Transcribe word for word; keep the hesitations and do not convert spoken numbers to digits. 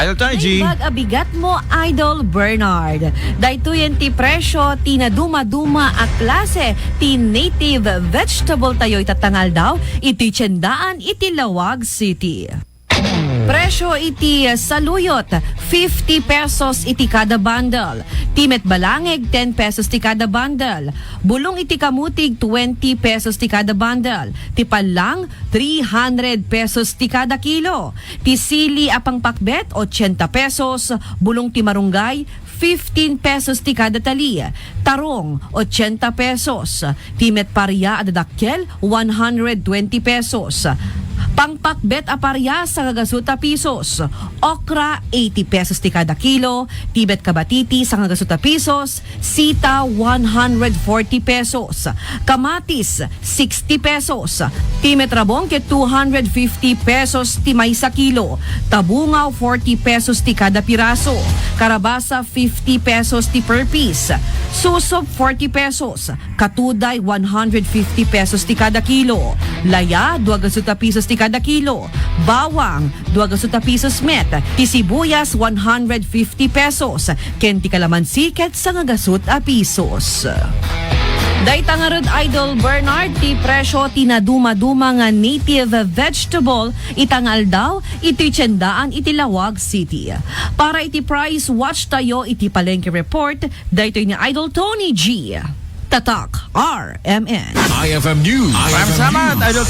Idol Tony G. Naimbag a bigat mo, Idol Bernard. Daytoyen ti presyo ti nadumaduma a klase ti native vegetable tayo ita nga aldaw iti tiendaan iti Laoag City. Presyo iti saluyot, fifty pesos iti kada bundle. Ti met balangig, ten pesos ti kada bundle. Bulong iti kamutig, twenty pesos ti kada bundle. Ti pallang, three hundred pesos ti kada kilo. Ti sili a pangpakbet, ochenta pesos. Bulong ti marunggay, fifteen pesos ti kada tali. Tarong, ochenta pesos. Ti met paria a dadakkel, one hundred twenty pesos. Pangpakbet a paria, sangagasut a pisos. Okra, eighty pesos ti kada kilo. Ti met kabatiti, sangagasut a pisos. Sita, one hundred forty pesos. Kamatis, sixty pesos. Ti met rabong ket two hundred fifty pesos ti maysa kilo. Tabungaw, forty pesos ti kada piraso. Karabasa, fifty pesos ti per piece. Susop, forty pesos. Katuday, one hundred fifty pesos ti kada kilo. Laya, duagasut a pisos ti kada kilo. Bawang, duagasut a pisos met. Ti sibuyas, one hundred fifty pesos. Ken ti kalamansi ket sangagasut a pisos. Dayta ngarud, Idol Bernard, ti presyo ti nadumaduma nga native vegetable ita nga aldaw iti tiendaan iti Laoag City. Para iti price watch tayo iti Palengke Report, daytoy ni Idol Tony G. Tatak R M N. I F M News. Maraming salamat, Idol Tony.